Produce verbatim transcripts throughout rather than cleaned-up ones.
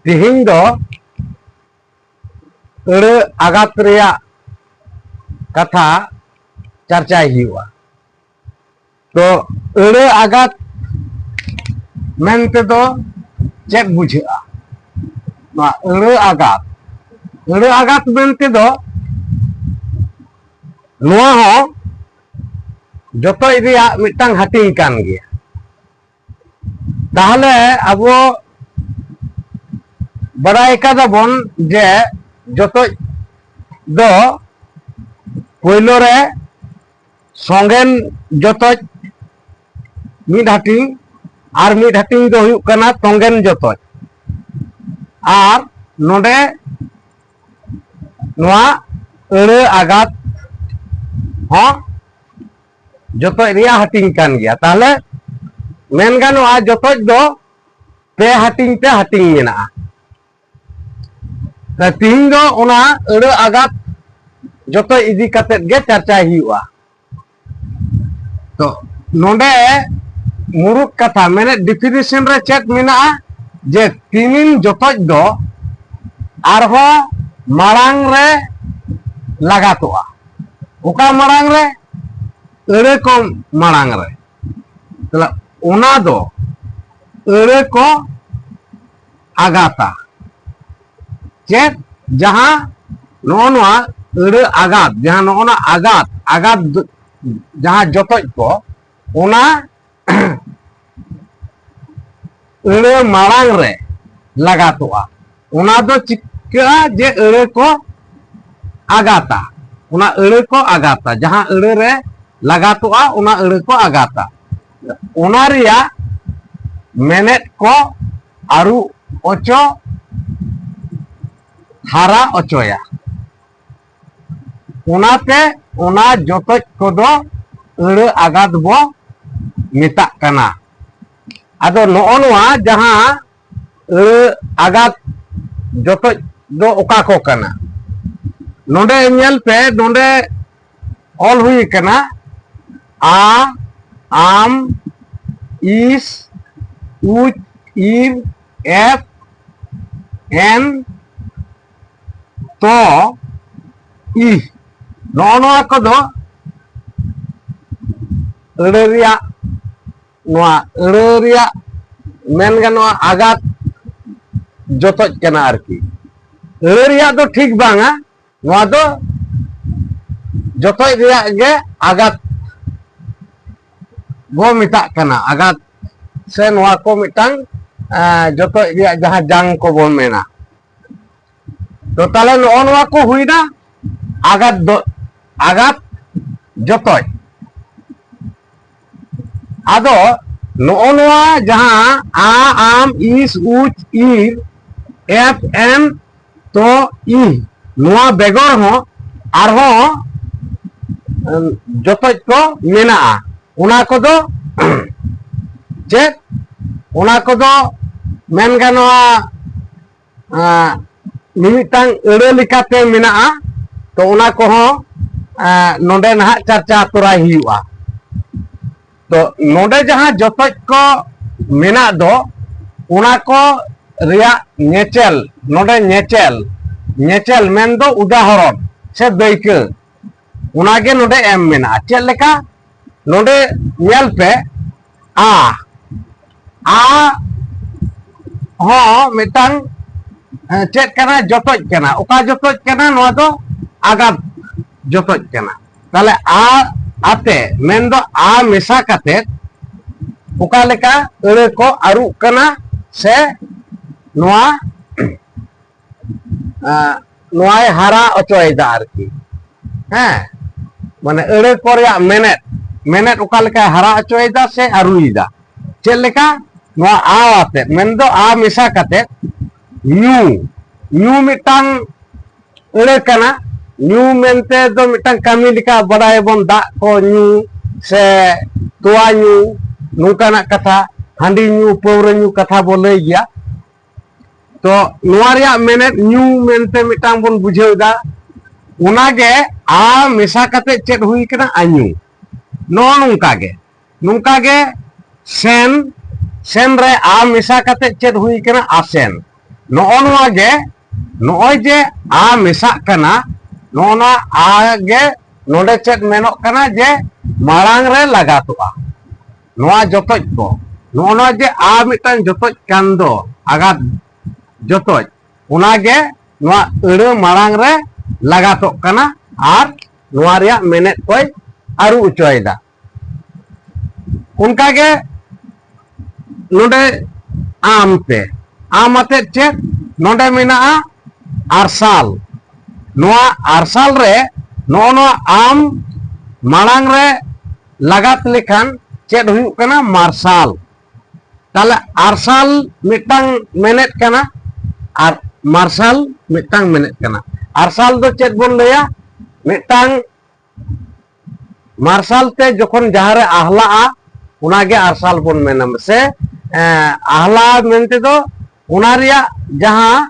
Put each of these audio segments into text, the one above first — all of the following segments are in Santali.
ᱛᱮᱦᱮᱧ ᱫᱚ ᱟᱹᱲᱟᱹ ᱟᱜᱟᱛ ᱨᱮᱭᱟᱜ ᱠᱟᱛᱷᱟ ᱪᱟᱨᱪᱟᱭ ᱦᱩᱭᱩᱜᱼᱟ᱾ ᱛᱚ, ᱟᱹᱲᱟᱹ ᱟᱜᱟᱛ ᱢᱮᱱᱛᱮ ᱫᱚ ᱪᱮᱫ ᱵᱩᱡᱷᱟᱹᱜᱼᱟ? ᱱᱚᱣᱟ ᱟᱹᱲᱟᱹ ᱟᱜᱟᱛ, ᱟᱹᱲᱟᱹ ᱟᱜᱟᱛ ᱢᱮᱱᱛᱮ ᱫᱚ ᱱᱚᱣᱟ ᱦᱚᱸ ᱡᱚᱛᱚᱡ ᱨᱮᱭᱟᱜ ᱢᱤᱫᱴᱟᱝ ᱦᱟᱹᱴᱤᱧ ᱠᱟᱱ ᱜᱮᱭᱟ᱾ ᱛᱟᱦᱚᱞᱮ ᱟᱵᱚ ᱵᱟᱲᱟᱭ ᱠᱟᱫᱟ ᱵᱚᱱ ᱡᱮ ᱡᱚᱛᱚᱡ ᱫᱚ ᱯᱳᱭᱞᱳ ᱨᱮ ᱥᱚᱝᱜᱮᱱ ᱡᱚᱛᱚᱡ ᱢᱤᱫ ᱦᱟᱹᱴᱤᱧ, ᱟᱨ ᱢᱤᱫ ᱦᱟᱹᱴᱤᱧ ᱫᱚ ᱦᱩᱭᱩᱜ ᱠᱟᱱᱟ ᱛᱚᱝᱜᱮᱱ ᱡᱚᱛᱚᱡ᱾ ᱟᱨ ᱱᱚᱰᱮ ᱱᱚᱣᱟ ᱟᱹᱲᱟᱹ ᱟᱜᱟᱛ ᱦᱚᱸ ᱡᱚᱛᱚᱡ ᱨᱮᱭᱟᱜ ᱦᱟᱹᱴᱤᱧ ᱠᱟᱱ ᱜᱮᱭᱟ᱾ ᱛᱟᱦᱚᱞᱮ ᱢᱮᱱ ᱜᱟᱱᱚᱜᱼᱟ, ᱡᱚᱛᱚᱡ ᱫᱚ ᱯᱮ ᱦᱟᱹᱴᱤᱧ ᱛᱮ ᱦᱟᱹᱴᱤᱧ ᱢᱮᱱᱟᱜᱼᱟ᱾ ᱛᱤᱦᱤᱧ ᱫᱚ ᱚᱱᱟ ᱟᱹᱲᱟᱹ ᱟᱜᱟᱛ ᱡᱚᱛᱚ ᱤᱫᱤ ᱠᱟᱛᱮᱫ ᱜᱮ ᱪᱟᱨᱪᱟᱭ ᱦᱩᱭᱩᱜᱼᱟ᱾ ᱛᱚ, ᱱᱚᱰᱮ ᱢᱩᱲᱩᱫ ᱠᱟᱛᱷᱟ, ᱢᱮᱱᱮᱫ definition ᱨᱮ ᱪᱮᱫ ᱢᱮᱱᱟᱜᱼᱟ? ᱡᱮ ᱛᱤᱢᱤᱱ ᱡᱚᱛᱚᱡ ᱫᱚ ᱟᱨᱦᱚᱸ ᱢᱟᱲᱟᱝ ᱨᱮ ᱞᱟᱜᱟᱛᱚᱜᱼᱟ᱾ ᱚᱠᱟ ᱢᱟᱲᱟᱝ ᱨᱮ? ᱟᱹᱲᱟᱹ ᱠᱚ ᱢᱟᱲᱟᱝ ᱨᱮ᱾ ᱛᱟᱦᱞᱮ ᱚᱱᱟ ᱫᱚ ᱟᱹᱲᱟᱹ ᱠᱚ ᱟᱜᱟᱛᱟ᱾ ᱪᱮᱫ? ᱡᱟᱦᱟᱸ ᱱᱚᱜᱼᱚ ᱱᱚᱣᱟ ᱟᱹᱲᱟᱹ ᱟᱜᱟᱛ, ᱡᱟᱦᱟᱸ ᱱᱚᱜᱼᱚ ᱱᱚᱣᱟ ᱟᱜᱟᱛ, ᱟᱜᱟᱛ ᱫᱚ, ᱡᱟᱦᱟᱸ ᱡᱚᱛᱚᱡ ᱠᱚ, ᱚᱱᱟ ᱟᱹᱲᱟᱹ ᱢᱟᱲᱟᱝ ᱨᱮ ᱞᱟᱜᱟᱛᱚᱜᱼᱟ, ᱚᱱᱟ ᱫᱚ ᱪᱤᱠᱟᱹᱜᱼᱟ? ᱡᱮ ᱟᱹᱲᱟᱹ ᱠᱚ ᱟᱜᱟᱛᱟ, ᱚᱱᱟ ᱟᱹᱲᱟᱹ ᱠᱚ ᱟᱜᱟᱛᱟ, ᱡᱟᱦᱟᱸ ᱟᱹᱲᱟᱹ ᱨᱮ ᱞᱟᱜᱟᱛᱚᱜᱼᱟ, ᱚᱱᱟ ᱟᱹᱲᱟᱹ ᱠᱚ ᱟᱜᱟᱛᱟ᱾ ᱚᱱᱟ ᱨᱮᱭᱟᱜ ᱢᱮᱱᱮᱫ ᱠᱚ ᱟᱹᱨᱩ ᱚᱪᱚ, ᱦᱟᱨᱟ ᱚᱪᱚᱭᱟ᱾ ᱚᱱᱟᱛᱮ ᱚᱱᱟ ᱡᱚᱛᱚᱡ ᱠᱚᱫᱚ ᱟᱹᱲᱟᱹ ᱟᱜᱟᱛ ᱵᱚ ᱢᱮᱛᱟᱜ ᱠᱟᱱᱟ᱾ ᱟᱫᱚ ᱱᱚᱜᱼᱚ ᱱᱚᱣᱟ ᱡᱟᱦᱟᱸ ᱟᱹᱲᱟᱹ ᱟᱜᱟᱛ ᱡᱚᱛᱚᱡ ᱫᱚ ᱚᱠᱟ ᱠᱚ ᱠᱟᱱᱟ? ᱱᱚᱰᱮ ᱧᱮᱞ ᱯᱮ, ᱱᱚᱰᱮ ᱚᱞ ᱦᱩᱭ ᱟᱠᱟᱱᱟ, ᱟ, ᱟᱢ, ᱤᱥ, ᱩᱪ, ᱤᱨ, ᱮᱯ, ᱮᱱ, ᱛᱚ, ᱤᱦ᱾ ᱱᱚᱜᱼᱚ ᱱᱚᱣᱟ ᱠᱚᱫᱚ ᱟᱹᱲᱟᱹ ᱨᱮᱭᱟᱜ, ᱱᱚᱣᱟ ᱟᱹᱲᱟᱹ ᱨᱮᱭᱟᱜ ᱢᱮᱱ ᱜᱟᱱᱚᱜᱼᱟ ᱟᱜᱟᱛ ᱡᱚᱛᱚᱡ ᱠᱟᱱᱟ ᱟᱨᱠᱤ᱾ ᱟᱹᱲᱟᱹ ᱨᱮᱭᱟᱜ ᱫᱚ ᱴᱷᱤᱠ ᱵᱟᱝᱟ, ᱱᱚᱣᱟ ᱫᱚ ᱡᱚᱛᱚᱡ ᱨᱮᱭᱟᱜ ᱜᱮ ᱟᱜᱟᱛ ᱵᱚ ᱢᱮᱛᱟᱜ ᱠᱟᱱᱟ᱾ ᱟᱜᱟᱛ ᱥᱮ ᱱᱚᱣᱟ ᱠᱚ ᱢᱤᱫᱴᱟᱝ, ᱮᱸ, ᱡᱚᱛᱚᱡ ᱨᱮᱭᱟᱜ ᱡᱟᱦᱟᱸ ᱡᱟᱝ ᱠᱚᱵᱚᱱ ᱢᱮᱱᱟ᱾ ᱛᱚ ᱛᱟᱦᱞᱮ ᱱᱚᱜᱼᱚ ᱱᱚᱣᱟ ᱠᱚ ᱦᱩᱭᱱᱟ ᱟᱜᱟᱛ ᱫᱚ, ᱟᱜᱟᱛ ᱡᱚᱛᱚᱡ᱾ ᱟᱫᱚ ᱱᱚᱜᱼᱚ ᱱᱚᱣᱟ ᱡᱟᱦᱟᱸ ᱟ, ᱟᱢ, ᱤᱥ, ᱩᱪ, ᱤᱨ, ᱮᱯ, ᱮᱱ, ᱛᱚ, ᱤᱦ, ᱱᱚᱣᱟ ᱵᱮᱜᱚᱨ ᱦᱚᱸ ᱟᱨᱦᱚᱸ, ᱮᱢ, ᱡᱚᱛᱚᱡ ᱠᱚ ᱢᱮᱱᱟᱜᱼᱟ᱾ ᱚᱱᱟ ᱠᱚᱫᱚ ᱪᱮᱫ? ᱚᱱᱟ ᱠᱚᱫᱚ ᱢᱮᱱ ᱜᱟᱱᱚᱜᱼᱟ, ᱟᱸ, ᱢᱤᱢᱤᱫᱴᱟᱝ ᱟᱹᱲᱟᱹ ᱞᱮᱠᱟᱛᱮ ᱢᱮᱱᱟᱜᱼᱟ᱾ ᱛᱚ ᱚᱱᱟ ᱠᱚᱦᱚᱸ, ᱟᱸ, ᱱᱚᱰᱮ ᱱᱟᱦᱟᱜ ᱪᱟᱨᱪᱟ ᱛᱚᱨᱟᱭ ᱦᱩᱭᱩᱜᱼᱟ᱾ ᱛᱚ ᱱᱚᱰᱮ ᱡᱟᱦᱟᱸ ᱡᱚᱛᱚᱡ ᱠᱚ ᱢᱮᱱᱟᱜ ᱫᱚ, ᱚᱱᱟ ᱠᱚ ᱨᱮᱭᱟᱜ ᱧᱮᱪᱮᱞ, ᱱᱚᱰᱮ ᱧᱮᱪᱮᱞ, ᱧᱮᱪᱮᱞ ᱢᱮᱱᱫᱚ ᱩᱫᱟᱦᱚᱨᱚᱱ ᱥᱮ ᱫᱟᱹᱭᱠᱟᱹ, ᱚᱱᱟᱜᱮ ᱱᱚᱰᱮ ᱮᱢ ᱢᱮᱱᱟᱜᱼᱟ᱾ ᱪᱮᱫ ᱞᱮᱠᱟ? ᱱᱚᱰᱮ ᱧᱮᱞ ᱯᱮ, ᱟ, ᱟ ᱦᱚᱸ ᱢᱤᱫᱴᱟᱝ, ᱮ, ᱪᱮᱫ ᱠᱟᱱᱟ? ᱡᱚᱛᱚᱡ ᱠᱟᱱᱟ᱾ ᱚᱠᱟ ᱡᱚᱛᱚᱡ ᱠᱟᱱᱟ? ᱱᱚᱣᱟ ᱫᱚ ᱟᱜᱟᱛ ᱡᱚᱛᱚᱡ ᱠᱟᱱᱟ᱾ ᱛᱟᱦᱞᱮ ᱟ ᱟᱛᱮ ᱢᱮᱱᱫᱚ ᱟ ᱢᱮᱥᱟ ᱠᱟᱛᱮ ᱚᱠᱟ ᱞᱮᱠᱟ ᱟᱹᱲᱟᱹ ᱠᱚ ᱟᱹᱨᱩᱜ ᱠᱟᱱᱟ ᱥᱮ ᱱᱚᱣᱟ, ᱮ, ᱱᱚᱣᱟᱭ ᱦᱟᱨᱟ ᱦᱚᱪᱚᱭᱮᱫᱟ ᱟᱨᱠᱤ᱾ ᱦᱮᱸ, ᱢᱟᱱᱮ ᱟᱹᱲᱟᱹ ᱠᱚ ᱨᱮᱭᱟᱜ ᱢᱮᱱᱮᱫ, ᱢᱮᱱᱮᱫ ᱚᱠᱟ ᱞᱮᱠᱟᱭ ᱦᱟᱨᱟ ᱦᱚᱪᱚᱭᱮᱫᱟ ᱥᱮ ᱟᱹᱨᱩᱭᱮᱫᱟ᱾ ᱪᱮᱫ ᱞᱮᱠᱟ? ᱱᱚᱣᱟ ᱟ ᱟᱛᱮ ᱢᱮᱱᱫᱚ ᱟ ᱢᱮᱥᱟ ᱠᱟᱛᱮ ᱧᱩ, ᱧᱩ ᱢᱤᱫᱴᱟᱝ ᱟᱹᱲᱟᱹ ᱠᱟᱱᱟ᱾ ᱧᱩ ᱢᱮᱱᱛᱮ ᱫᱚ ᱢᱤᱫᱴᱟᱝ ᱠᱟᱹᱢᱤ ᱞᱮᱠᱟ ᱵᱟᱰᱟᱭᱟᱵᱚᱱ, ᱫᱟᱜ ᱠᱚ ᱧᱩ ᱥᱮ ᱛᱚᱣᱟ ᱧᱩ, ᱱᱚᱝᱠᱟᱱᱟᱜ ᱠᱟᱛᱷᱟ, ᱦᱟᱺᱰᱤ ᱧᱩ, ᱯᱟᱹᱣᱨᱟᱹ ᱧᱩ ᱠᱟᱛᱷᱟ ᱵᱚ ᱞᱟᱹᱭ ᱜᱮᱭᱟ᱾ ᱛᱚ ᱱᱚᱣᱟ ᱨᱮᱭᱟᱜ ᱢᱮᱱᱮᱫ ᱧᱩ ᱢᱮᱱᱛᱮ ᱢᱤᱫᱴᱟᱝ ᱵᱚᱱ ᱵᱩᱡᱷᱟᱹᱣ ᱮᱫᱟ, ᱚᱱᱟᱜᱮ ᱟ ᱢᱮᱥᱟ ᱠᱟᱛᱮ ᱪᱮᱫ ᱦᱩᱭ ᱠᱟᱱᱟ? ᱟᱧᱩ᱾ ᱱᱚᱜᱼᱚ ᱱᱚᱝᱠᱟ ᱜᱮ, ᱱᱚᱝᱠᱟ ᱜᱮ ᱥᱮᱱ, ᱥᱮᱱ ᱨᱮ ᱟ ᱢᱮᱥᱟ ᱠᱟᱛᱮ ᱪᱮᱫ ᱦᱩᱭ ᱠᱟᱱᱟ? ᱟᱥᱮᱱ᱾ ᱱᱚᱜᱼᱚ ᱱᱚᱣᱟ ᱜᱮ, ᱱᱚᱜᱼᱚᱭ ᱡᱮ ᱟ ᱢᱮᱥᱟᱜ ᱠᱟᱱᱟ, ᱱᱚᱜᱼᱚ ᱱᱚᱣᱟ ᱟ ᱜᱮ ᱱᱚᱰᱮ ᱪᱮᱫ ᱢᱮᱱᱚᱜ ᱠᱟᱱᱟ? ᱡᱮ ᱢᱟᱲᱟᱝ ᱨᱮ ᱞᱟᱜᱟᱛᱚᱜᱼᱟ᱾ ᱱᱚᱣᱟ ᱡᱚᱛᱚᱡ ᱠᱚ, ᱱᱚᱜᱼᱚ ᱱᱚᱣᱟ ᱡᱮ ᱟ ᱢᱤᱫᱴᱟᱝ ᱡᱚᱛᱚᱡ ᱠᱟᱱ ᱫᱚ, ᱟᱜᱟᱛ ᱡᱚᱛᱚᱡ, ᱚᱱᱟᱜᱮ ᱱᱚᱣᱟ ᱟᱹᱲᱟᱹ ᱢᱟᱲᱟᱝ ᱨᱮ ᱞᱟᱜᱟᱛᱚᱜ ᱠᱟᱱᱟ ᱟᱨ ᱱᱚᱣᱟ ᱨᱮᱭᱟᱜ ᱢᱮᱱᱮᱫ ᱠᱚᱭ ᱟᱹᱨᱩ ᱦᱚᱪᱚᱭᱮᱫᱟ᱾ ᱚᱱᱠᱟᱜᱮ ᱱᱚᱰᱮ ᱟᱢ ᱛᱮ, ᱟᱢ ᱟᱛᱮᱫ ᱪᱮᱫ? ᱱᱚᱰᱮ ᱢᱮᱱᱟᱜᱼᱟ ᱟᱨᱥᱟᱞ᱾ ᱱᱚᱣᱟ ᱟᱨᱥᱟᱞ ᱨᱮ ᱱᱚᱜᱼᱚ ᱱᱚᱣᱟ ᱟᱢ ᱢᱟᱲᱟᱝ ᱨᱮ ᱞᱟᱜᱟᱛ ᱞᱮᱠᱷᱟᱱ ᱪᱮᱫ ᱦᱩᱭᱩᱜ ᱠᱟᱱᱟ? ᱢᱟᱨᱥᱟᱞ᱾ ᱛᱟᱦᱞᱮ ᱟᱨᱥᱟᱞ ᱢᱤᱫᱴᱟᱝ ᱢᱮᱱᱮᱫ ᱠᱟᱱᱟ ᱟᱨ ᱢᱟᱨᱥᱟᱞ ᱢᱤᱫᱴᱟᱝ ᱢᱮᱱᱮᱫ ᱠᱟᱱᱟ᱾ ᱟᱨᱥᱟᱞ ᱫᱚ ᱪᱮᱫ ᱵᱚᱱ ᱞᱟᱹᱭᱟ? ᱢᱤᱫᱴᱟᱝ ᱢᱟᱨᱥᱟᱞ ᱛᱮ ᱡᱚᱠᱷᱚᱱ ᱡᱟᱦᱟᱸᱨᱮ ᱟᱦᱞᱟᱜᱼᱟ, ᱚᱱᱟᱜᱮ ᱟᱨᱥᱟᱞ ᱵᱚᱱ ᱢᱮᱱᱟ᱾ ᱥᱮ, ᱮᱸ, ᱟᱦᱞᱟ ᱢᱮᱱᱛᱮ ᱫᱚ ᱚᱱᱟ ᱨᱮᱭᱟᱜ ᱡᱟᱦᱟᱸ,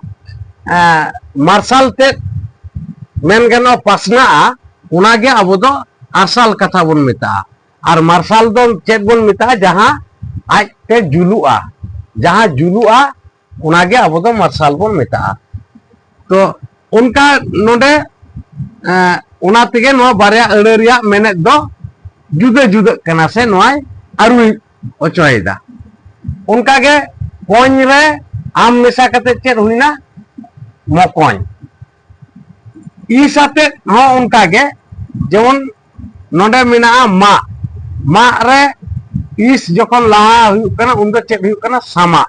ᱮᱸ, ᱢᱟᱨᱥᱟᱞ ᱛᱮᱫ ᱢᱮᱱ ᱜᱟᱱᱚᱜᱼᱟ, ᱯᱟᱥᱱᱟᱜᱼᱟ, ᱚᱱᱟᱜᱮ ᱟᱵᱚ ᱫᱚ ᱟᱨᱥᱟᱞ ᱠᱟᱛᱷᱟ ᱵᱚᱱ ᱢᱮᱛᱟᱜᱼᱟ᱾ ᱟᱨ ᱢᱟᱨᱥᱟᱞ ᱫᱚ ᱪᱮᱫ ᱵᱚᱱ ᱢᱮᱛᱟᱜᱼᱟ? ᱡᱟᱦᱟᱸ ᱟᱡᱛᱮ ᱡᱩᱞᱩᱜᱼᱟ, ᱡᱟᱦᱟᱸ ᱡᱩᱞᱩᱜᱼᱟ, ᱚᱱᱟᱜᱮ ᱟᱵᱚ ᱫᱚ ᱢᱟᱨᱥᱟᱞ ᱵᱚᱱ ᱢᱮᱛᱟᱜᱼᱟ᱾ ᱛᱚ, ᱚᱱᱠᱟ ᱱᱚᱰᱮ, ᱮᱸ, ᱚᱱᱟ ᱛᱮᱜᱮ ᱱᱚᱣᱟ ᱵᱟᱨᱭᱟ ᱟᱹᱲᱟᱹ ᱨᱮᱭᱟᱜ ᱢᱮᱱᱮᱫ ᱫᱚ ᱡᱩᱫᱟᱹ ᱡᱩᱫᱟᱹᱜ ᱠᱟᱱᱟ, ᱥᱮ ᱱᱚᱣᱟᱭ ᱟᱹᱨᱩ ᱚᱪᱚᱭᱮᱫᱟ᱾ ᱚᱱᱠᱟᱜᱮ ᱠᱚᱧ ᱨᱮ ᱟᱢ ᱢᱮᱥᱟ ᱠᱟᱛᱮ ᱪᱮᱫ ᱦᱩᱭᱱᱟ? ᱢᱚᱠᱚᱧ᱾ ᱤᱥ ᱟᱛᱮᱫ ᱦᱚᱸ ᱚᱱᱠᱟᱜᱮ, ᱡᱮᱢᱚᱱ ᱱᱚᱰᱮ ᱢᱮᱱᱟᱜᱼᱟ ᱢᱟᱜ, ᱢᱟᱜ ᱨᱮ ᱤᱥ ᱡᱚᱠᱷᱚᱱ ᱞᱟᱦᱟ ᱦᱩᱭᱩᱜ ᱠᱟᱱᱟ, ᱩᱱᱫᱚ ᱪᱮᱫ ᱦᱩᱭᱩᱜ ᱠᱟᱱᱟ? ᱥᱟᱢᱟᱜ᱾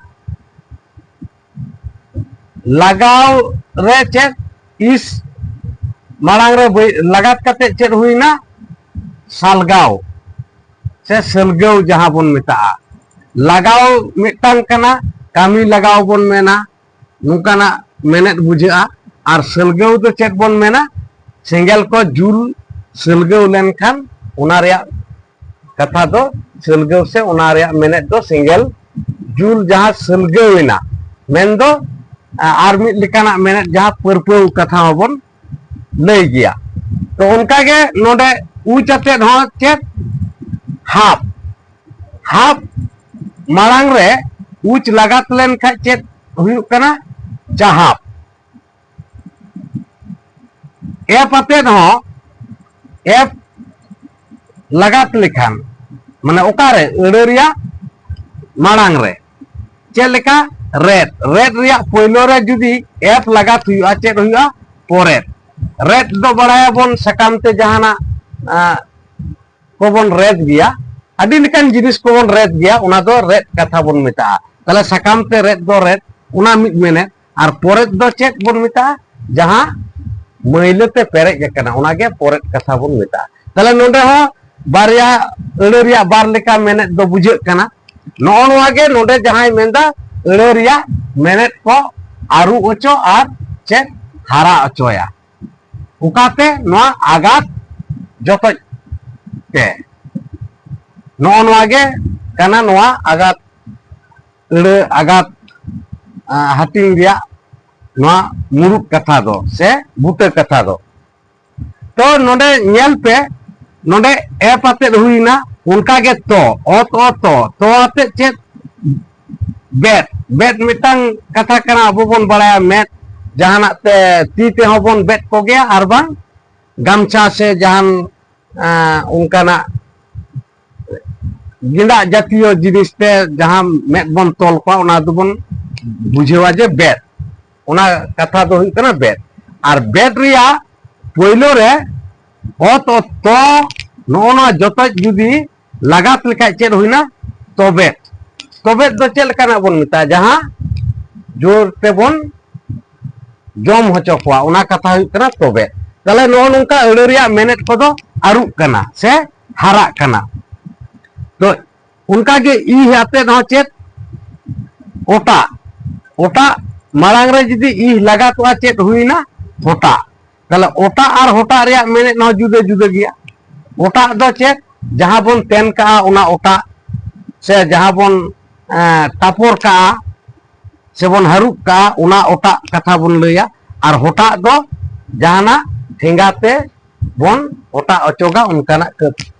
ᱞᱟᱜᱟᱣ ᱨᱮ ᱪᱮᱫ? ᱤᱥ ᱢᱟᱲᱟᱝ ᱨᱮ ᱵᱟᱹᱭ-, ᱞᱟᱜᱟᱛ ᱠᱟᱛᱮ ᱪᱮᱫ ᱦᱩᱭᱱᱟ? ᱥᱟᱞᱜᱟᱣ ᱥᱮ ᱥᱟᱹᱞᱜᱟᱹᱣ ᱡᱟᱦᱟᱸ ᱵᱚᱱ ᱢᱮᱛᱟᱜᱼᱟ᱾ ᱞᱟᱜᱟᱣ ᱢᱤᱫᱴᱟᱝ ᱠᱟᱱᱟ, ᱠᱟᱹᱢᱤ ᱞᱟᱜᱟᱣ ᱵᱚᱱ ᱢᱮᱱᱟ, ᱱᱚᱝᱠᱟᱱᱟᱜ ᱢᱮᱱᱮᱫ ᱵᱩᱡᱷᱟᱹᱜᱼᱟ᱾ ᱟᱨ ᱥᱟᱹᱞᱜᱟᱹᱣ ᱫᱚ ᱪᱮᱫ ᱵᱚᱱ ᱢᱮᱱᱟ? ᱥᱮᱸᱜᱮᱞ ᱠᱚ ᱡᱩᱞ ᱥᱟᱹᱞᱜᱟᱹᱣ ᱞᱮᱱᱠᱷᱟᱱ ᱚᱱᱟ ᱨᱮᱭᱟᱜ ᱠᱟᱛᱷᱟ ᱫᱚ ᱥᱟᱹᱞᱜᱟᱹᱣ, ᱥᱮ ᱚᱱᱟ ᱨᱮᱭᱟᱜ ᱢᱮᱱᱮᱫ ᱫᱚ ᱥᱮᱸᱜᱮᱞ ᱡᱩᱞ ᱡᱟᱦᱟᱸ ᱥᱟᱹᱞᱜᱟᱹᱣ ᱮᱱᱟ, ᱢᱮᱱᱫᱚ, ᱟ-, ᱟᱨ ᱢᱤᱫ ᱞᱮᱠᱟᱱᱟᱜ ᱢᱮᱱᱮᱫ ᱡᱟᱦᱟᱸ ᱯᱟᱹᱨᱯᱟᱹᱣ ᱠᱟᱛᱷᱟ ᱦᱚᱸᱵᱚᱱ ᱞᱟᱹᱭ ᱜᱮᱭᱟ᱾ ᱛᱚ ᱚᱱᱠᱟᱜᱮ ᱱᱚᱰᱮ ᱩᱪ ᱟᱛᱮᱫ ᱦᱚᱸ ᱪᱮᱫ? ᱦᱟᱯ᱾ ᱦᱟᱯ ᱢᱟᱲᱟᱝ ᱨᱮ ᱩᱪ ᱞᱟᱜᱟᱛ ᱞᱮᱱᱠᱷᱟᱡ ᱪᱮᱫ ᱦᱩᱭᱩᱜ ᱠᱟᱱᱟ? ᱪᱟᱦᱟᱵ᱾ ᱮᱯ ᱟᱛᱮᱫ ᱦᱚᱸ, ᱮᱯ ᱞᱟᱜᱟᱛ ᱞᱮᱠᱷᱟᱱ, ᱢᱟᱱᱮ ᱚᱠᱟᱨᱮ? ᱟᱹᱲᱟᱹ ᱨᱮᱭᱟᱜ ᱢᱟᱲᱟᱝ ᱨᱮ᱾ ᱪᱮᱫ ᱞᱮᱠᱟ? ᱨᱮᱫ᱾ ᱨᱮᱫ ᱨᱮᱭᱟᱜ ᱯᱳᱭᱞᱳ ᱨᱮ ᱡᱩᱫᱤ ᱮᱯ ᱞᱟᱜᱟᱛ ᱦᱩᱭᱩᱜᱼᱟ, ᱪᱮᱫ ᱦᱩᱭᱩᱜᱼᱟ? ᱯᱚᱨᱮᱫ᱾ ᱨᱮᱫ ᱫᱚ ᱵᱟᱲᱟᱭᱟᱵᱚᱱ ᱥᱟᱠᱟᱢ ᱛᱮ ᱡᱟᱦᱟᱱᱟᱜ, ᱟᱸ, ᱠᱚᱵᱚᱱ ᱨᱮᱫ ᱜᱮᱭᱟ, ᱟᱹᱰᱤ ᱞᱮᱠᱟᱱ ᱡᱤᱱᱤᱥ ᱠᱚᱵᱚᱱ ᱨᱮᱫ ᱜᱮᱭᱟ, ᱚᱱᱟ ᱫᱚ ᱨᱮᱫ ᱠᱟᱛᱷᱟ ᱵᱚᱱ ᱢᱮᱛᱟᱜᱼᱟ᱾ ᱛᱟᱦᱞᱮ ᱥᱟᱠᱟᱢ ᱛᱮ ᱨᱮᱫ ᱫᱚ ᱨᱮᱫ, ᱚᱱᱟ ᱢᱤᱫ ᱢᱮᱱᱮᱫ᱾ ᱟᱨ ᱯᱚᱨᱮᱫ ᱫᱚ ᱪᱮᱫ ᱵᱚᱱ ᱢᱮᱛᱟᱜᱼᱟ? ᱡᱟᱦᱟᱸ ᱢᱟᱹᱭᱞᱟᱹ ᱛᱮ ᱯᱮᱨᱮᱡ ᱟᱠᱟᱱᱟ, ᱚᱱᱟᱜᱮ ᱯᱚᱨᱮᱫ ᱠᱟᱛᱷᱟ ᱵᱚᱱ ᱢᱮᱛᱟᱜᱼᱟ᱾ ᱛᱟᱦᱞᱮ ᱱᱚᱰᱮ ᱦᱚᱸ ᱵᱟᱨᱭᱟ ᱟᱹᱲᱟᱹ ᱨᱮᱭᱟᱜ ᱵᱟᱨ ᱞᱮᱠᱟ ᱢᱮᱱᱮᱫ ᱫᱚ ᱵᱩᱡᱷᱟᱹᱜ ᱠᱟᱱᱟ᱾ ᱱᱚᱜᱼᱚ ᱱᱚᱣᱟ ᱜᱮ ᱱᱚᱰᱮ ᱡᱟᱦᱟᱸᱭ ᱢᱮᱱᱫᱟ, ᱟᱹᱲᱟᱹ ᱨᱮᱭᱟᱜ ᱢᱮᱱᱮᱫ ᱠᱚ ᱟᱹᱨᱩ ᱚᱪᱚ ᱟᱨ ᱪᱮᱫ ᱦᱟᱨᱟ ᱚᱪᱚᱭᱟ᱾ ᱚᱠᱟᱛᱮ? ᱱᱚᱣᱟ ᱟᱜᱟᱛ ᱡᱚᱛᱚᱡ ᱛᱮ᱾ ᱱᱚᱜᱼᱚ ᱱᱚᱣᱟ ᱜᱮ ᱠᱟᱱᱟ ᱱᱚᱣᱟ ᱟᱜᱟᱛ ᱟᱹᱲᱟᱹ, ᱟᱜᱟᱛ, ᱟᱸ, ᱦᱟᱹᱴᱤᱧ ᱨᱮᱭᱟᱜ ᱱᱚᱣᱟ ᱢᱩᱲᱩᱫ ᱠᱟᱛᱷᱟ ᱫᱚ ᱥᱮ ᱵᱩᱴᱟᱹ ᱠᱟᱛᱷᱟ ᱫᱚ᱾ ᱛᱚ ᱱᱚᱰᱮ ᱧᱮᱞ ᱯᱮ, ᱱᱚᱰᱮ ᱮᱯ ᱟᱛᱮᱫ ᱦᱩᱭᱱᱟ, ᱚᱱᱠᱟ ᱜᱮ ᱛᱚ, ᱚᱛ ᱚ ᱛᱚ, ᱛᱚ ᱟᱛᱮᱫ ᱪᱮᱫ? ᱵᱮᱫ᱾ ᱵᱮᱫ ᱢᱤᱫᱴᱟᱝ ᱠᱟᱛᱷᱟ ᱠᱟᱱᱟ, ᱟᱵᱚ ᱵᱚᱱ ᱵᱟᱲᱟᱭᱟ ᱢᱮᱫ, ᱡᱟᱦᱟᱱᱟᱜ ᱛᱮ ᱛᱤ ᱛᱮᱦᱚᱸ ᱵᱚᱱ ᱵᱮᱫ ᱠᱚᱜᱮᱭᱟ, ᱟᱨ ᱵᱟᱝ ᱜᱟᱢᱪᱷᱟ ᱥᱮ ᱡᱟᱦᱟᱱ, ᱟᱸ, ᱚᱱᱠᱟᱱᱟᱜ ᱜᱮᱸᱫᱟᱜ ᱡᱟᱛᱤᱭᱚ ᱡᱤᱱᱤᱥ ᱛᱮ ᱡᱟᱦᱟᱸ ᱢᱮᱫ ᱵᱚᱱ ᱛᱚᱞ ᱠᱚᱣᱟ, ᱚᱱᱟ ᱫᱚᱵᱚᱱ ᱵᱩᱡᱷᱟᱹᱣᱟ ᱡᱮ ᱵᱮᱫ, ᱚᱱᱟ ᱠᱟᱛᱷᱟ ᱫᱚ ᱦᱩᱭᱩᱜ ᱠᱟᱱᱟ ᱵᱮᱫ᱾ ᱟᱨ ᱵᱮᱫ ᱨᱮᱭᱟᱜ ᱯᱳᱭᱞᱳ ᱨᱮ ᱚᱛ ᱚᱛ ᱛᱚ, ᱱᱚᱜᱼᱚ ᱱᱚᱣᱟ ᱡᱚᱛᱚ ᱡᱩᱫᱤ ᱞᱟᱜᱟᱛ ᱞᱮᱠᱷᱟᱡ ᱪᱮᱫ ᱦᱩᱭᱱᱟ? ᱛᱚᱵᱮᱫ᱾ ᱛᱚᱵᱮᱫ ᱫᱚ ᱪᱮᱫ ᱞᱮᱠᱟᱱᱟᱜ ᱵᱚᱱ ᱢᱮᱛᱟᱜᱼᱟ? ᱡᱟᱦᱟᱸ ᱡᱳᱨ ᱛᱮᱵᱚᱱ ᱡᱚᱢ ᱦᱚᱪᱚ ᱠᱚᱣᱟ, ᱚᱱᱟ ᱠᱟᱛᱷᱟ ᱦᱩᱭᱩᱜ ᱠᱟᱱᱟ ᱛᱚᱵᱮᱫ᱾ ᱛᱟᱦᱞᱮ ᱱᱚᱜᱼᱚ ᱱᱚᱝᱠᱟ ᱟᱹᱲᱟᱹ ᱨᱮᱭᱟᱜ ᱢᱮᱱᱮᱫ ᱠᱚᱫᱚ ᱟᱹᱨᱩᱜ ᱠᱟᱱᱟ ᱥᱮ ᱦᱟᱨᱟᱜ ᱠᱟᱱᱟ᱾ ᱛᱚ ᱚᱱᱠᱟᱜᱮ ᱤᱦ ᱟᱛᱮᱫ ᱦᱚᱸ ᱪᱮᱫ? ᱚᱴᱟᱜ᱾ ᱚᱴᱟᱜ ᱢᱟᱲᱟᱝ ᱨᱮ ᱡᱩᱫᱤ ᱤᱦ ᱞᱟᱜᱟᱛᱚᱜᱼᱟ, ᱪᱮᱫ ᱦᱩᱭᱱᱟ? ᱦᱚᱴᱟᱜ᱾ ᱛᱟᱦᱞᱮ ᱚᱴᱟᱜ ᱟᱨ ᱦᱚᱴᱟᱜ ᱨᱮᱭᱟᱜ ᱢᱮᱱᱮᱫ ᱦᱚᱸ ᱡᱩᱫᱟᱹ ᱡᱩᱫᱟᱹ ᱜᱮᱭᱟ᱾ ᱚᱴᱟᱜ ᱫᱚ ᱪᱮᱫ? ᱡᱟᱦᱟᱸ ᱵᱚᱱ ᱛᱮᱱ ᱠᱟᱜᱼᱟ ᱚᱱᱟ ᱚᱴᱟᱜ, ᱥᱮ ᱡᱟᱦᱟᱸ ᱵᱚᱱ, ᱮᱸ, ᱴᱟᱯᱚᱨ ᱠᱟᱜᱼᱟ ᱥᱮᱵᱚᱱ ᱦᱟᱹᱨᱩᱵ ᱠᱟᱜᱼᱟ, ᱚᱱᱟ ᱚᱴᱟᱜ ᱠᱟᱛᱷᱟ ᱵᱚᱱ ᱞᱟᱹᱭᱟ᱾ ᱟᱨ ᱦᱚᱴᱟᱜ ᱫᱚ ᱡᱟᱦᱟᱱᱟᱜ ᱴᱷᱮᱸᱜᱟ ᱛᱮ ᱵᱚᱱ ᱦᱚᱴᱟᱜ ᱚᱪᱚᱜᱟ, ᱚᱱᱠᱟᱱᱟᱜ ᱠᱟᱹ-,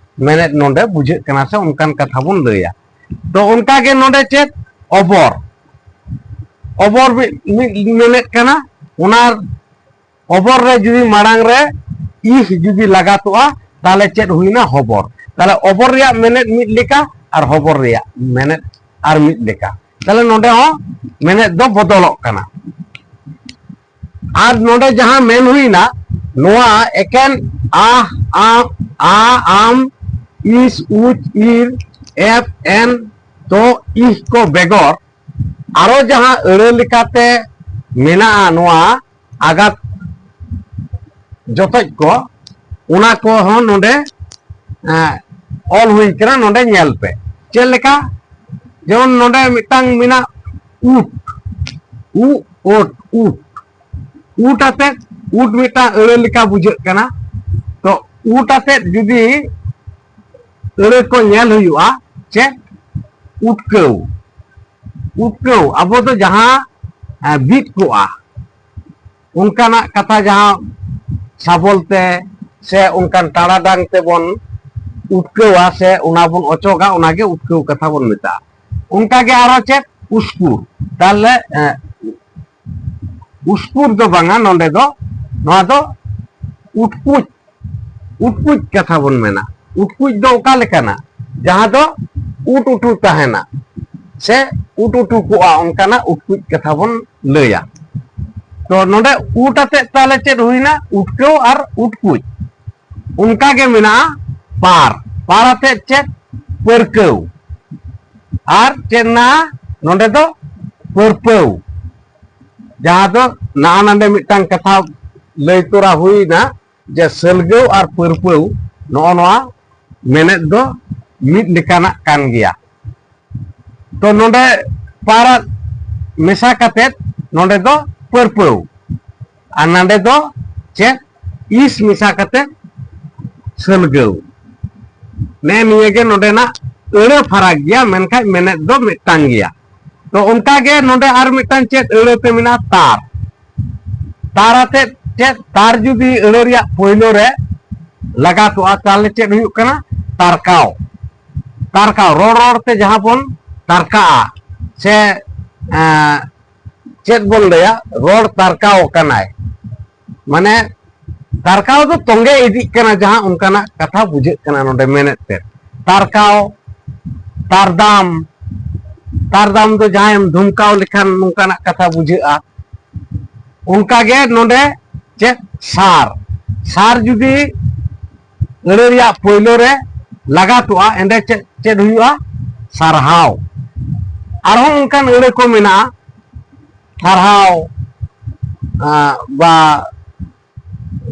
ᱢᱮᱱᱮᱫ ᱱᱚᱰᱮ ᱵᱩᱡᱷᱟᱹᱜ ᱠᱟᱱᱟ ᱥᱮ ᱚᱱᱠᱟᱱ ᱠᱟᱛᱷᱟ ᱵᱚᱱ ᱞᱟᱹᱭᱟ᱾ ᱛᱚ ᱚᱱᱠᱟ ᱜᱮ ᱱᱚᱰᱮ ᱪᱮᱫ? ᱚᱵᱚᱨ᱾ ᱚᱵᱚᱨ ᱢᱤᱫ, ᱢᱤᱫ ᱢᱮᱱᱮᱫ ᱠᱟᱱᱟ, ᱚᱱᱟ ᱚᱵᱚᱨ ᱨᱮ ᱡᱩᱫᱤ ᱢᱟᱲᱟᱝ ᱨᱮ ᱤᱦ ᱡᱩᱫᱤ ᱞᱟᱜᱟᱛᱚᱜᱼᱟ, ᱛᱟᱦᱚᱞᱮ ᱪᱮᱫ ᱦᱩᱭᱱᱟ? ᱦᱚᱵᱚᱨ᱾ ᱛᱟᱦᱚᱞᱮ ᱚᱵᱚᱨ ᱨᱮᱭᱟᱜ ᱢᱮᱱᱮᱫ ᱢᱤᱫ ᱞᱮᱠᱟ ᱟᱨ ᱦᱚᱵᱚᱨ ᱨᱮᱭᱟᱜ ᱢᱮᱱᱮᱫ ᱟᱨ ᱢᱤᱫ ᱞᱮᱠᱟ᱾ ᱛᱟᱦᱚᱞᱮ ᱱᱚᱰᱮ ᱦᱚᱸ ᱢᱮᱱᱮᱫ ᱫᱚ ᱵᱚᱫᱚᱞᱚᱜ ᱠᱟᱱᱟ᱾ ᱟᱨ ᱱᱚᱰᱮ ᱡᱟᱦᱟᱸ ᱢᱮᱱ ᱦᱩᱭᱱᱟ, ᱱᱚᱣᱟ ᱮᱠᱮᱱ ᱟᱦ, ᱟᱢ, ᱟ, ᱟᱢ, ᱤᱥ, ᱩᱪ, ᱤᱨ, ᱮᱯ, ᱮᱱ, ᱫᱚ, ᱤᱦ ᱠᱚ ᱵᱮᱜᱚᱨ ᱟᱨᱚ ᱡᱟᱦᱟᱸ ᱟᱹᱲᱟᱹ ᱞᱮᱠᱟᱛᱮ ᱢᱮᱱᱟᱜᱼᱟ ᱱᱚᱣᱟ ᱟᱜᱟᱛ ᱡᱚᱛᱚᱡ ᱠᱚ, ᱚᱱᱟ ᱠᱚᱦᱚᱸ ᱱᱚᱰᱮ, ᱮᱸ, ᱚᱞ ᱦᱩᱭ ᱠᱟᱱᱟ᱾ ᱱᱚᱰᱮ ᱧᱮᱞ ᱯᱮ ᱪᱮᱫ ᱞᱮᱠᱟ, ᱡᱮᱢᱚᱱ ᱱᱚᱰᱮ ᱢᱤᱫᱴᱟᱝ ᱢᱮᱱᱟᱜ ᱩᱴ, ᱩ, ᱳᱴ, ᱩᱴ, ᱩᱴ ᱟᱛᱮᱫ, ᱩᱴ ᱢᱤᱫᱴᱟᱝ ᱟᱹᱲᱟᱹ ᱞᱮᱠᱟ ᱵᱩᱡᱷᱟᱹᱜ ᱠᱟᱱᱟ᱾ ᱛᱚ ᱩᱴ ᱟᱛᱮᱫ ᱡᱩᱫᱤ ᱟᱹᱲᱟᱹ ᱠᱚ ᱧᱮᱞ ᱦᱩᱭᱩᱜᱼᱟ, ᱪᱮᱫ? ᱩᱴᱠᱟᱹᱣ᱾ ᱩᱴᱠᱟᱹᱣ ᱟᱵᱚ ᱫᱚ ᱡᱟᱦᱟᱸ, ᱮᱸ, ᱵᱤᱫ ᱠᱚᱜᱼᱟ, ᱚᱱᱠᱟᱱᱟᱜ ᱠᱟᱛᱷᱟ ᱡᱟᱦᱟᱸ ᱥᱟᱵᱚᱞ ᱛᱮ ᱥᱮ ᱚᱱᱠᱟᱱ ᱴᱟᱲᱟᱰᱟᱝ ᱛᱮᱵᱚᱱ ᱩᱴᱠᱟᱹᱣᱟ ᱥᱮ ᱚᱱᱟ ᱵᱚᱱ ᱚᱪᱚᱜᱟ, ᱚᱱᱟᱜᱮ ᱩᱴᱠᱟᱹᱣ ᱠᱟᱛᱷᱟ ᱵᱚᱱ ᱢᱮᱛᱟᱜᱼᱟ᱾ ᱚᱱᱠᱟᱜᱮ ᱟᱨᱚ ᱪᱮᱫ? ᱩᱥᱠᱩᱨ᱾ ᱛᱟᱦᱞᱮ, ᱮᱸ, ᱩᱥᱠᱩᱨ ᱫᱚ ᱵᱟᱝᱟ, ᱱᱚᱰᱮ ᱫᱚ, ᱱᱚᱣᱟ ᱫᱚ ᱩᱴᱠᱩᱡ, ᱩᱴᱠᱩᱡ ᱠᱟᱛᱷᱟ ᱵᱚᱱ ᱢᱮᱱᱟ᱾ ᱩᱴᱠᱩᱡ ᱫᱚ ᱚᱠᱟ ᱞᱮᱠᱟᱱᱟ? ᱡᱟᱦᱟᱸ ᱫᱚ ᱩᱴ ᱩᱴᱩ ᱛᱟᱦᱮᱱᱟ ᱥᱮ ᱩᱴ ᱩᱴᱩ ᱠᱚᱜᱼᱟ, ᱚᱱᱠᱟᱱᱟᱜ ᱩᱴᱠᱩᱡ ᱠᱟᱛᱷᱟ ᱵᱚᱱ ᱞᱟᱹᱭᱟ᱾ ᱛᱚ ᱱᱚᱰᱮ ᱩᱴ ᱟᱛᱮᱫ ᱛᱟᱦᱞᱮ ᱪᱮᱫ ᱦᱩᱭᱱᱟ? ᱩᱴᱠᱟᱹᱣ ᱟᱨ ᱩᱴᱠᱩᱡ᱾ ᱚᱱᱠᱟ ᱜᱮ ᱢᱮᱱᱟᱜᱼᱟ ᱯᱟᱨ᱾ ᱯᱟᱨ ᱟᱛᱮᱫ ᱪᱮᱫ? ᱯᱟᱹᱨᱠᱟᱹᱣ᱾ ᱟᱨ ᱪᱮᱫ ᱢᱮᱱᱟᱜᱼᱟ ᱱᱚᱰᱮ ᱫᱚ? ᱯᱟᱹᱨᱯᱟᱹᱣ᱾ ᱡᱟᱦᱟᱸ ᱫᱚ ᱱᱟᱜᱼᱟ ᱱᱟᱰᱮ ᱢᱤᱫᱴᱟᱝ ᱠᱟᱛᱷᱟ ᱞᱟᱹᱭ ᱛᱚᱨᱟ ᱦᱩᱭᱱᱟ ᱡᱮ ᱥᱟᱹᱞᱜᱟᱹᱣ ᱟᱨ ᱯᱟᱹᱨᱯᱟᱹᱣ ᱱᱚᱜᱼᱚ ᱱᱚᱣᱟ ᱢᱮᱱᱮᱫ ᱫᱚ ᱢᱤᱫ ᱞᱮᱠᱟᱱᱟᱜ ᱠᱟᱱ ᱜᱮᱭᱟ᱾ ᱛᱚ ᱱᱚᱰᱮ ᱯᱟᱨᱟᱜ ᱢᱮᱥᱟ ᱠᱟᱛᱮᱫ ᱱᱚᱰᱮ ᱫᱚ ᱯᱟᱹᱨᱯᱟᱹᱣ, ᱟᱨ ᱱᱚᱰᱮ ᱫᱚ ᱪᱮᱫ? ᱤᱥ ᱢᱮᱥᱟ ᱠᱟᱛᱮᱫ ᱥᱟᱹᱞᱜᱟᱹᱣ᱾ ᱱᱮᱜᱼᱮ ᱱᱤᱭᱟᱹ ᱜᱮ ᱱᱚᱰᱮᱱᱟᱜ ᱟᱹᱲᱟᱹ ᱯᱷᱟᱨᱟᱠ ᱜᱮᱭᱟ, ᱢᱮᱱᱠᱷᱟᱱ ᱢᱮᱱᱮᱫ ᱫᱚ ᱢᱤᱫᱴᱟᱝ ᱜᱮᱭᱟ᱾ ᱛᱚ ᱚᱱᱠᱟ ᱜᱮ ᱱᱚᱰᱮ ᱟᱨ ᱢᱤᱫᱴᱟᱝ ᱪᱮᱫ ᱟᱹᱲᱟᱹ ᱛᱮ ᱢᱮᱱᱟᱜᱼᱟ? ᱛᱟᱨ᱾ ᱛᱟᱨ ᱟᱛᱮᱫ ᱪᱮᱫ? ᱛᱟᱨ ᱡᱩᱫᱤ ᱟᱹᱲᱟᱹ ᱨᱮᱭᱟᱜ ᱯᱳᱭᱞᱳ ᱨᱮ ᱞᱟᱜᱟᱛᱚᱜᱼᱟ, ᱛᱟᱦᱞᱮ ᱪᱮᱫ ᱦᱩᱭᱩᱜ ᱠᱟᱱᱟ? ᱛᱟᱨᱠᱟᱣ᱾ ᱛᱟᱨᱠᱟᱣ, ᱨᱚᱲ ᱨᱚᱲ ᱛᱮ ᱡᱟᱦᱟᱸ ᱵᱚᱱ ᱛᱟᱨᱠᱟᱜᱼᱟ ᱥᱮ, ᱮᱸ, ᱪᱮᱫ ᱵᱚᱱ ᱞᱟᱹᱭᱟ, ᱨᱚᱲ ᱛᱟᱨᱠᱟᱣ ᱟᱠᱟᱱᱟᱭ, ᱢᱟᱱᱮ ᱛᱟᱨᱠᱟᱣ ᱫᱚ ᱛᱚᱸᱜᱮ ᱤᱫᱤᱜ ᱠᱟᱱᱟ, ᱡᱟᱦᱟᱸ ᱚᱱᱠᱟᱱᱟᱜ ᱠᱟᱛᱷᱟ ᱵᱩᱡᱷᱟᱹᱜ ᱠᱟᱱᱟ ᱱᱚᱰᱮ ᱢᱮᱱᱮᱫ ᱛᱮ᱾ ᱛᱟᱨᱠᱟᱣ, ᱛᱟᱨᱫᱟᱢ, ᱛᱟᱨᱫᱟᱢ ᱫᱚ ᱡᱟᱦᱟᱸᱭᱮᱢ ᱫᱷᱩᱢᱠᱟᱣ ᱞᱮᱠᱷᱟᱱ ᱱᱚᱝᱠᱟᱱᱟᱜ ᱠᱟᱛᱷᱟ ᱵᱩᱡᱷᱟᱹᱜᱼᱟ᱾ ᱚᱱᱠᱟᱜᱮ ᱱᱚᱰᱮ ᱪᱮᱫ, ᱥᱟᱨ, ᱥᱟᱨ ᱡᱩᱫᱤ ᱟᱹᱲᱟᱹ ᱨᱮᱭᱟᱜ ᱯᱳᱭᱞᱳ ᱨᱮ ᱞᱟᱜᱟᱛᱚᱜᱼᱟ, ᱮᱸᱰᱮ ᱪᱮᱫ, ᱪᱮᱫ ᱦᱩᱭᱩᱜᱼᱟ? ᱥᱟᱨᱦᱟᱣ᱾ ᱟᱨᱦᱚᱸ ᱚᱱᱠᱟᱱ ᱟᱹᱲᱟᱹ ᱠᱚ ᱢᱮᱱᱟᱜᱼᱟ, ᱥᱟᱨᱦᱟᱣ, ᱟᱸ, ᱵᱟ,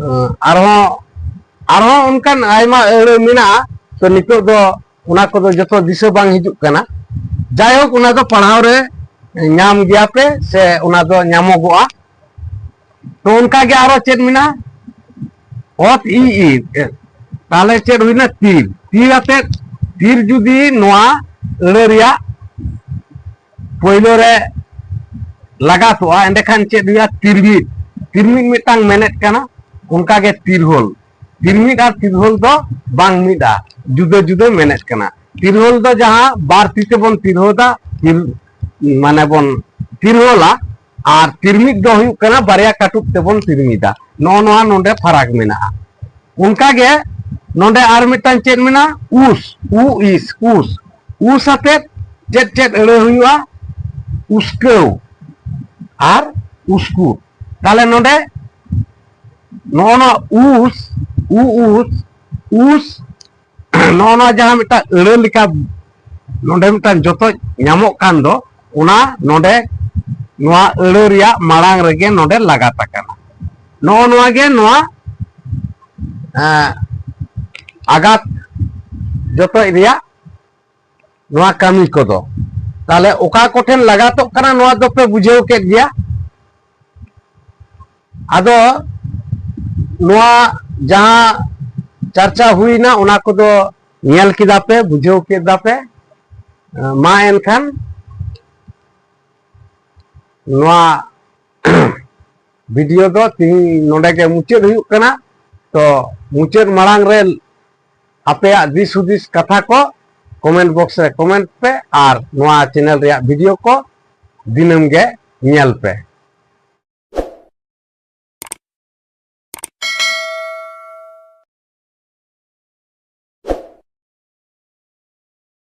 ᱟᱸ, ᱟᱨᱦᱚᱸ, ᱟᱨᱦᱚᱸ ᱚᱱᱠᱟᱱ ᱟᱭᱢᱟ ᱟᱹᱲᱟᱹ ᱢᱮᱱᱟᱜᱼᱟ᱾ ᱛᱚ, ᱱᱤᱛᱚᱜ ᱫᱚ ᱚᱱᱟ ᱠᱚᱫᱚ ᱡᱚᱛᱚ ᱫᱤᱥᱟᱹ ᱵᱟᱝ ᱦᱤᱡᱩᱜ ᱠᱟᱱᱟ᱾ ᱡᱟᱭᱦᱳᱠ, ᱚᱱᱟ ᱫᱚ ᱯᱟᱲᱦᱟᱣ ᱨᱮ ᱧᱟᱢ ᱜᱮᱭᱟ ᱯᱮ, ᱥᱮ ᱚᱱᱟ ᱫᱚ ᱧᱟᱢᱚᱜᱚᱜᱼᱟ᱾ ᱛᱚ, ᱚᱱᱠᱟ ᱜᱮ ᱟᱨᱚ ᱪᱮᱫ ᱢᱮᱱᱟᱜᱼᱟ? ᱚᱛ ᱤ ᱤ᱾ ᱛᱟᱦᱞᱮ ᱪᱮᱫ ᱦᱩᱭᱱᱟ? ᱛᱤᱨ᱾ ᱛᱤᱨ ᱟᱛᱮᱫ, ᱛᱤᱨ ᱡᱩᱫᱤ ᱱᱚᱣᱟ ᱟᱹᱲᱟᱹ ᱨᱮᱭᱟᱜ ᱯᱳᱭᱞᱳ ᱨᱮ ᱞᱟᱜᱟᱛᱚᱜᱼᱟ, ᱮᱸᱰᱮᱠᱷᱟᱱ ᱪᱮᱫ ᱦᱩᱭᱩᱜᱼᱟ? ᱛᱤᱨᱢᱤᱫ᱾ ᱛᱤᱨᱢᱤᱫ ᱢᱤᱫᱴᱟᱝ ᱢᱮᱱᱮᱫ ᱠᱟᱱᱟ, ᱚᱱᱠᱟᱜᱮ ᱛᱤᱨᱦᱳᱞ᱾ ᱛᱤᱨᱢᱤᱫ ᱟᱨ ᱛᱤᱨᱦᱳᱞ ᱫᱚ ᱵᱟᱝ ᱢᱤᱫᱼᱟ, ᱡᱩᱫᱟᱹ ᱡᱩᱫᱟᱹ ᱢᱮᱱᱮᱫ ᱠᱟᱱᱟ᱾ ᱛᱤᱨᱦᱳᱞ ᱫᱚ ᱡᱟᱦᱟᱸ ᱵᱟᱨ ᱛᱤ ᱛᱮᱵᱚᱱ ᱛᱤᱨᱦᱳᱫᱟ, ᱛᱤᱨ-, ᱢᱟᱱᱮ ᱵᱚᱱ ᱛᱤᱨᱦᱳᱞᱟ, ᱟᱨ ᱛᱤᱨᱢᱤᱫ ᱫᱚ ᱦᱩᱭᱩᱜ ᱠᱟᱱᱟ ᱵᱟᱨᱭᱟ ᱠᱟᱹᱴᱩᱵ ᱛᱮᱵᱚᱱ ᱛᱤᱨᱢᱤᱫᱟ᱾ ᱱᱚᱜᱼᱚ ᱱᱚᱣᱟ ᱱᱚᱰᱮ ᱯᱷᱟᱨᱟᱠ ᱢᱮᱱᱟᱜᱼᱟ᱾ ᱚᱱᱠᱟᱜᱮ ᱱᱚᱰᱮ ᱟᱨ ᱢᱤᱫᱴᱟᱝ ᱪᱮᱫ ᱢᱮᱱᱟᱜᱼᱟ? ᱩᱥ, ᱩ ᱤᱥ, ᱩᱥ᱾ ᱩᱥ ᱟᱛᱮᱫ ᱪᱮᱫ ᱪᱮᱫ ᱟᱹᱲᱟᱹ ᱦᱩᱭᱩᱜᱼᱟ? ᱩᱥᱠᱟᱹᱣ ᱟᱨ ᱩᱥᱠᱩᱨ᱾ ᱛᱟᱦᱞᱮ ᱱᱚᱰᱮ ᱱᱚᱜᱼᱚ ᱱᱚᱣᱟ ᱩᱥ, ᱩ ᱩᱥ, ᱩᱥ, ᱱᱚᱜᱼᱚ ᱱᱚᱣᱟ ᱡᱟᱦᱟᱸ ᱢᱤᱫᱴᱟᱝ ᱟᱹᱲᱟᱹ ᱞᱮᱠᱟ ᱱᱚᱰᱮ ᱢᱤᱫᱴᱟᱝ ᱡᱚᱛᱚᱡ ᱧᱟᱢᱚᱜ ᱠᱟᱱ ᱫᱚ, ᱚᱱᱟ ᱱᱚᱰᱮ ᱱᱚᱣᱟ ᱟᱹᱲᱟᱹ ᱨᱮᱭᱟᱜ ᱢᱟᱲᱟᱝ ᱨᱮᱜᱮ ᱱᱚᱰᱮ ᱞᱟᱜᱟᱛ ᱟᱠᱟᱱᱟ᱾ ᱱᱚᱜᱼᱚ ᱱᱚᱣᱟ ᱜᱮ ᱱᱚᱣᱟ, ᱮᱸ, ᱟᱜᱟᱛ ᱡᱚᱛᱚᱡ ᱨᱮᱭᱟᱜ ᱱᱚᱣᱟ ᱠᱟᱹᱢᱤ ᱠᱚᱫᱚ᱾ ᱛᱟᱦᱞᱮ ᱚᱠᱟ ᱠᱚᱴᱷᱮᱱ ᱞᱟᱜᱟᱛᱚᱜ ᱠᱟᱱᱟ, ᱱᱚᱣᱟ ᱫᱚᱯᱮ ᱵᱩᱡᱷᱟᱹᱣ ᱠᱮᱫ ᱜᱮᱭᱟ᱾ ᱟᱫᱚ ᱱᱚᱣᱟ ᱡᱟᱦᱟᱸ ᱪᱟᱨᱪᱟ ᱦᱩᱭᱱᱟ, ᱚᱱᱟ ᱠᱚᱫᱚ ᱧᱮᱞ ᱠᱮᱫᱟ ᱯᱮ, ᱵᱩᱡᱷᱟᱹᱣ ᱠᱮᱫᱟ ᱯᱮ᱾ ᱢᱟ ᱮᱱᱠᱷᱟᱱ ᱱᱚᱣᱟ ᱵᱷᱤᱰᱤᱭᱳ ᱫᱚ ᱛᱤᱦᱤᱧ ᱱᱚᱰᱮ ᱜᱮ ᱢᱩᱪᱟᱹᱫ ᱦᱩᱭᱩᱜ ᱠᱟᱱᱟ᱾ ᱛᱚ, ᱢᱩᱪᱟᱹᱫ ᱢᱟᱲᱟᱝ ᱨᱮ ᱟᱯᱮᱭᱟᱜ ᱫᱤᱥ ᱦᱩᱫᱤᱥ ᱠᱟᱛᱷᱟ ᱠᱚ ᱠᱚᱢᱮᱱᱴ ᱵᱚᱠᱥ ᱨᱮ ᱠᱚᱢᱮᱱᱴ ᱯᱮ, ᱟᱨ ᱱᱚᱣᱟ ᱪᱮᱱᱮᱞ ᱨᱮᱭᱟᱜ ᱵᱷᱤᱰᱤᱭᱳ ᱠᱚ ᱫᱤᱱᱟᱹᱢ ᱜᱮ ᱧᱮᱞ ᱯᱮ,